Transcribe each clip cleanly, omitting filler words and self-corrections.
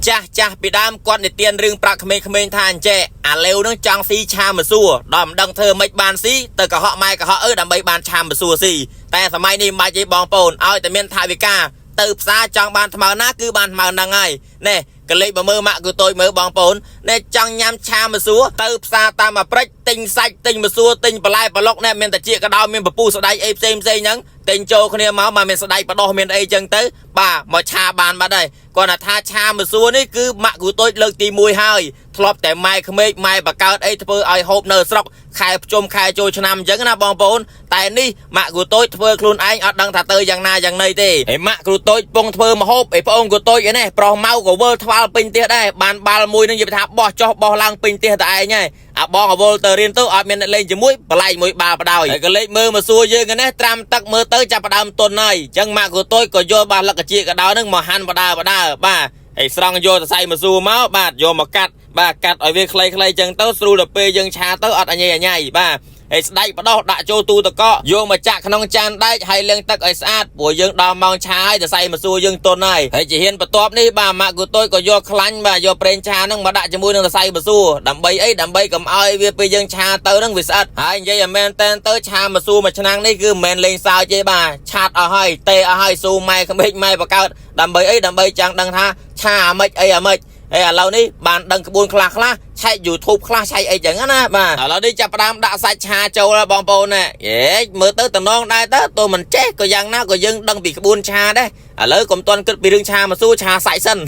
ចាស់ចាស់ពីដើមគាត់និទានរឿងប្រាប់ក្មេងៗថាអញ្ចេះអាលេវនឹងចង់ស៊ីឆាម្សួរដល់មិនដឹងធ្វើម៉េចបានស៊ីទៅកុហកម៉ែកុហកឪដើម្បីបានឆាម្សួរស៊ីតែសម័យនេះមិនបាច់ទេបងប្អូនឲ្យតែមានថវិកាទៅផ្សារចង់បានថ្មណាគឺបានថ្មហ្នឹងហើយណែកលេចបើមើលម៉ាក់គឺតូចមើលបងប្អូនណែចង់ញ៉ាំឆាម្សួរទៅផ្សារតាមអាព្រិចទិញសាច់ទិញម្សួរទិញបន្លែប្លុកណែមានតែជាកដោមានពពុះស្ដែកអីផ្សេងផ្សេងហ្នឹងទិញចូលគ្នាមកមកមានស្ដែកបដោះមានអីចឹងទៅបាទមកឆាបានបាត់ហើយគាត់ថាឆាម្សួរនេះគឺម៉ាក់គូតូចលើកទី1ហើយធ្លាប់តែម៉ែក្មេកម៉ែបកើតអីធ្វើឲ្យហូបនៅស្រុកខែភ្ជុំខែចូលឆ្នាំអញ្ចឹងណាបងប្អូនតែនេះម៉ាក់គ្រូតូចធ្វើខ្លួនឯងអត់ដឹងថាទៅយ៉ាងណាយ៉ាងណីទេហើយម៉ាក់គ្រូតូចពងធ្វើមហូបឯប្អូនគ្រូតូចឯនេះប្រុសម៉ៅក៏វិលថ្វាល់ពេញផ្ទះដែរបានបាល់មួយនឹងនិយាយថាបោះចុះបោះឡើងពេញផ្ទះតែឯងហើយអាបងអវលទៅរៀនទៅអត់មានអ្នកលេងជាមួយបលែកមួយបាល់បដ ாய் ហើយក៏លេចមើលមកសួរយើងឯនេះត្រាំទឹកមើលទៅចាប់ផ្ដើមទុនហើយអញ្ចឹងម៉ាក់គ្រូតូចក៏យកបាសលឹកជាកដោនឹងមកហាន់បដើបដើបាទហើយស្រង់យកសរសៃមកសួរមកបាទយកមកកាត់បាទកាត់ឲ្យវាខ្លីៗចឹងទៅស្រួលដល់ពេលយើងឆាទៅអត់អញញ៉ៃបាទហើយស្ដែកបដោះដាក់ចូលទូទឹកកកយកមកចាក់ក្នុងចានដែកហើយលាងទឹកឲ្យស្អាតព្រោះយើងដល់ម៉ោងឆាហើយសរសៃម្សួរយើងទន់ហើយហើយជាហ៊ានបន្ទាប់នេះបាទម៉ាក់គូតុយក៏យកខ្លាញ់បាទយកប្រេងឆាហ្នឹងមកដាក់ជាមួយនឹងសរសៃម្សួរដើម្បីអីដើម្បីកុំឲ្យវាពេលយើងឆាទៅហ្នឹងវាស្អិតហើយនិយាយឲ្យមែនតែនទៅឆាម្សួរមួយឆ្នាំងនេះគឺមិនមែនលេងសើចទេបាទឆាតអស់ហើយទេអស់ហើយស៊ូម៉ែក្មេកម៉ែបកើតដើម្បីអីដើម្បីចង់ដឹងថាឆាអាម៉េចអីអាម៉េចហើយឥឡូវនេះបានដឹងក្បួនខ្លះខ្លះឆែក YouTube ខ្លះឆែកអីចឹងណាបាទឥឡូវនេះចាប់ផ្ដើមដាក់សាច់ឆាចូលហើយបងប្អូនណាយេមើលទៅតំណងដែរទៅទោះមិនចេះក៏យ៉ាងណាក៏យើងដឹងពីក្បួនឆាដែរឥឡូវកុំទាន់គិតពីរឿងឆាមកសួរឆាសាច់សិន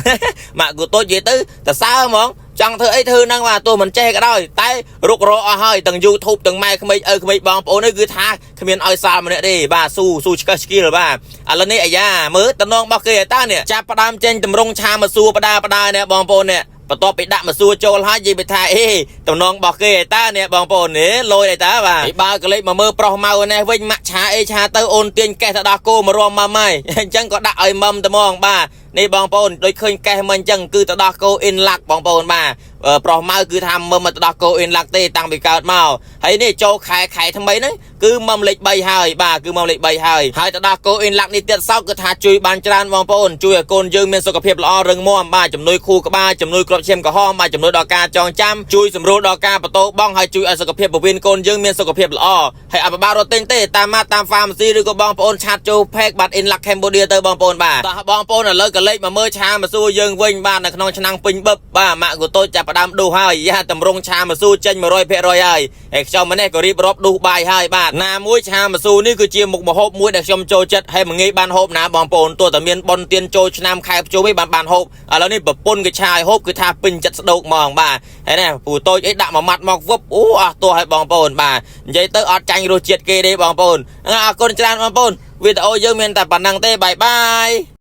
ម៉ាក់គូតូចនិយាយទៅតសើហ្មងចង់ធ្វើអីធ្វើហ្នឹងបាទទោះមិនចេះក៏ដោយតែរុករកអស់ហើយទាំង YouTube ទាំងម៉ែក្មេកឪក្មេកបងប្អូននេះគឺថាគ្មានឲ្យសាល់ម្នាក់ទេបាទស៊ូស៊ូឆ្កឹះឆ្កៀលបាទឥឡូវនេះអាយ៉ាមើលតំណងរបស់គេឲ្យតើនេះចាប់ផ្ដើមចេញតម្រង់ឆាមកសួរបដាបដានេះបងប្អូននេះបន្ទាប់ពីដាក់មកសួរចូលហើយនិយាយไปថាអេតំណងរបស់គេឯតានេះបងប្អូននេះលយឯតាបាទហើយបើកលេចមកមើលប្រុសម៉ៅនេះវិញម៉ាក់ឆាអីឆាទៅអូនទាញកេះទៅដល់គោមករំមកហើយអញ្ចឹងក៏ដាក់ឲ្យមឹមត្មងបាទនេះបងប្អូនដូចឃើញកេះមកអញ្ចឹងគឺទៅដល់គោអ៊ីនឡាក់បងប្អូនបាទប្រុសម៉ៅគឺថាមឹមមកទៅដល់គោអ៊ីនឡាក់ទេតាំងពីកើតមកហើយនេះចូលខែខែថ្មីហ្នឹងគឺមឹមលេខ3ហើយបាទគឺមឹមលេខ3ហើយហើយទៅដល់គោអ៊ីនឡាក់នេះទៀតសោតគឺថាជួយបានច្រើនបងប្អូនជួយឲ្យកូនយើងមានសុខភាពល្អរឹងមាំបាទជំនួយខួរក្បាលជំនួយគ្រាប់ឈាមក្រហមបាទជំនួយដល់ការចងចាំជួយសម្រួលដល់ការបតោបងហើយជួយឲ្យសុខភាពពោះវៀនកូនយើងមានសុខភាពល្អហើយអបបាលរត់ទិញទេតាមម៉ាតាម pharmacy ឬក៏បងប្អូន chat ចូល page បាទ In Luck Cambodia ទៅបងប្អូនបាទតោះបងប្អូនឥឡូវក៏លេខមកមើលឆាមកសួរយើងវិញបាទនៅក្នុងឆ្នាំងពេញបឹបបាទម៉ាក់កូតូចចាប់ផ្ដើមដួសហើយយ៉ាតម្រង់ឆាមកសួរចេញ100%ហើយហើយខ្ញុំម្នេះក៏រៀបរាប់ដួសបាយហើយបាទណាមួយឆាមកសួរនេះគឺជាមុខម្ហូបមួយដែលខ្ញុំចូលចិត្តហើយមួយងាយបានហូបណាបងប្អូនទោះតែមានប៉ុនទៀនចូលឆ្នាំខែភ្ជុំឯងបានបានហូបឥឡូវនេះប្រពន្ធគេឆាឲ្យហូបគឺថាពេញចិត្តស្ដោកហ្មងបាទហើយណាពូតូចអីដាក់មួយម៉ាត់មកវឹបអូអស់ទោះឲ្យបងប្អូនបាទនិយាយទៅអត់ចាញ់រសជាតិគេទេបងប្អូនអរគុណច្រើនបងប្អូនវីដេអូយើងមានតែប៉ុណ្្នឹងទេbye bye.